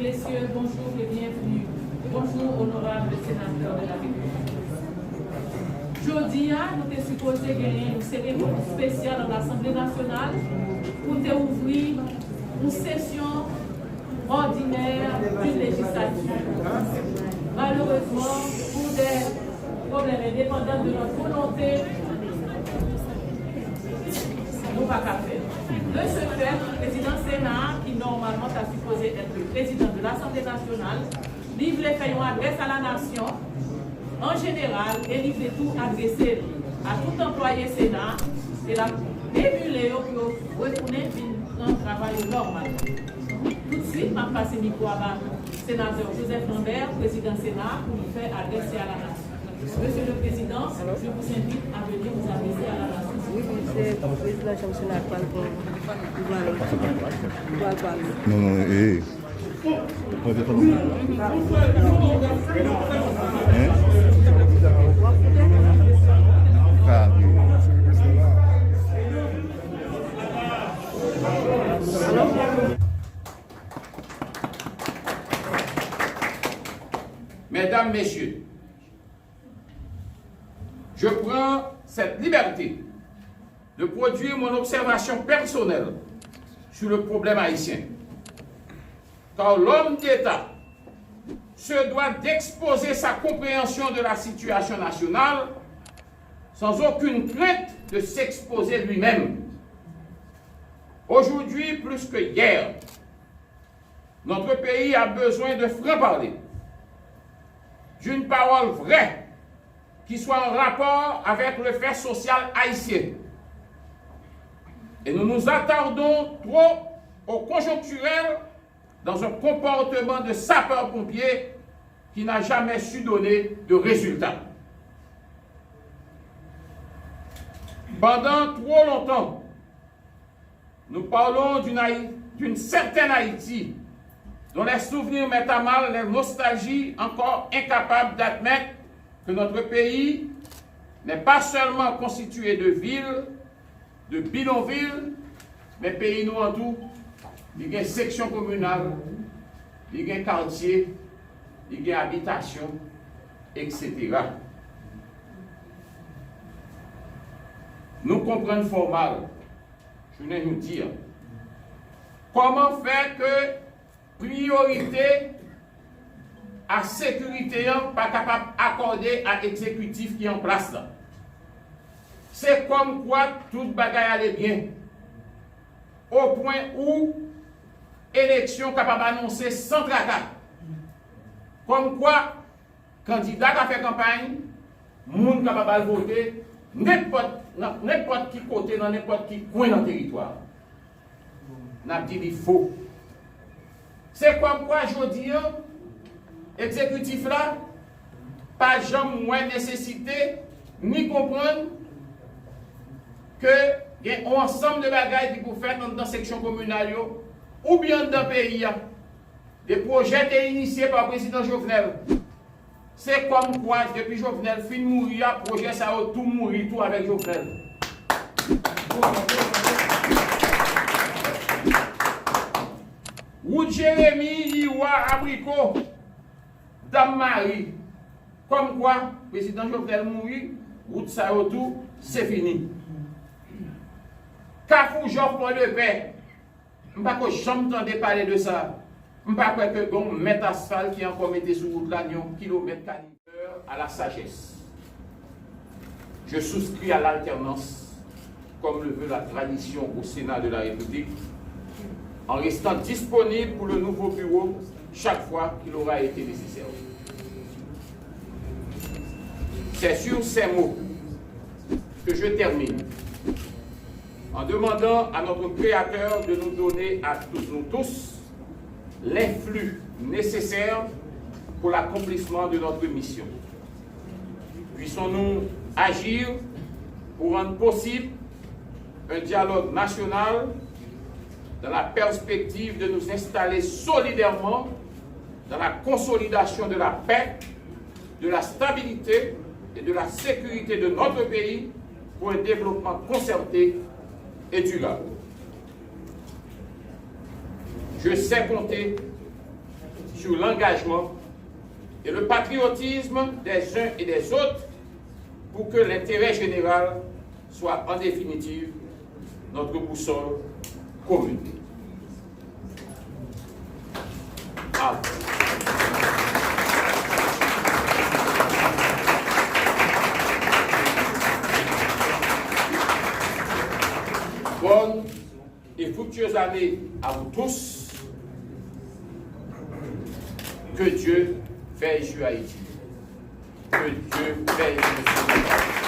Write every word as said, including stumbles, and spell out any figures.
Messieurs, bonjour et bienvenue. Bonjour, honorables sénateurs de la République. Jodi a, nou te sipoze genyen yon seremoni espesyal nan Lasanble Nasyonal pou te ouvri yon sesyon ordinaire d'une législature. Malheureusement, pour des problèmes indépendants de notre volonté, nou pa ka fè l. De ce fait, prezidan Sena a, ki nòmalman ta sipoze èt le président de l'Assemblée nationale, li vle fè yon adrès à la nation en général e li vle tou adrese l a tout anplwaye Sena a e l ap stimile yo pou yo retounen vin pran travay yo nòmalman. Tout swit, m ap pase mikwo a ba Senatè Joseph Lambert, prezidan Sena a, pou li fè adrès à la nation. Monsieur le Président, je vous invite à venir vous adresser à la nation. Wi, wi, se prezidan Jean Michel Marc pral pran, li pral, li pral pale. Non, non, eh. Hein? Ah, wi. Mesdames, Messieurs, je prends cette liberté de produire mon observation personnelle sur le problème haïtien. Car l'homme d'État se doit d'exposer sa compréhension de la situation nationale sans aucune crainte de s'exposer lui-même. Aujourd'hui, plus que hier, notre pays a besoin de franc-parler, d'une parole vraie qui soit en rapport avec le fait social haïtien. Et nous nous attardons trop au conjoncturel dans un comportement de sapeur-pompier qui n'a jamais su donner de résultat. Pendant trop longtemps, nous parlons d'une Haï-, d'une certaine Haïti dont les souvenirs mettent à mal les nostalgies encore incapables d'admettre que notre pays n'est pas seulement constitué de villes, de bidonvilles, men peyi nou an tou, li gen seksyon kominal, li gen katye, li gen abitasyon, et cetera. Nou konprann fò mal, jounen jodi a. Kòman fè ke priyorite a sekirite an pa kapab akòde a egzekitif ki an plas la? Se kòmkwa tout bagay ale byen, o pwen ou eleksyon kapab anonse san traka. Kòmkwa kandida ka fè kanpay, moun kapab al vote nenpòt, nan nenpòt ki kote, nan nenpòt ki kwen nan teritwa. N ap di li fo. Se kòmkwa jodi a, egzekitif la pa janm wè nesesite ni konprann ke gen yon ansanm de bagay ki pou fèt anndan seksyon kominal yo oubyen anndan peyi a. De pwojè te inisye pa prezidan Jovenel. Se kòmkwa, depi Jovenel fin mouri a, pwojè sa yo tou mouri tou avèk Jovenel. Wout Jeremi, Liwa, Abriko, Dam Mari. Kòmkwa, prezidan Jovenel mouri, wout sa yo tou, se fini. Kafou Jòf, Pòdepè, m pa ko janm tande pale de sa. M pa kwè ke gen yon mèt asfalt ki ankò mete sou wout la, ni yon kilomèt kalibè. À la sagesse. Je souscris à l'alternance, comme le veut la tradition au Sénat de la République, en restant disponible pour le nouveau bureau chaque fois qu'il aura été nécessaire. C'est sur ces mots que je termine en demandant à notre Créateur de nous donner à toutes, nous tous, l'influx nécessaire pour l'accomplissement de notre mission. Puissions-nous agir pour rendre possible un dialogue national dans la perspective de nous installer solidairement dans la consolidation de la paix, de la stabilité et de la sécurité de notre pays pour un développement concerté et durable. Je sais compter sur l'engagement et le patriotisme des uns et des autres pour que l'intérêt général soit en définitive notre boussole commune. Amen. Bonne et fructueuse année à vous tous. Que Dieu veille sur Haïti. Que Dieu veille sur Haïti.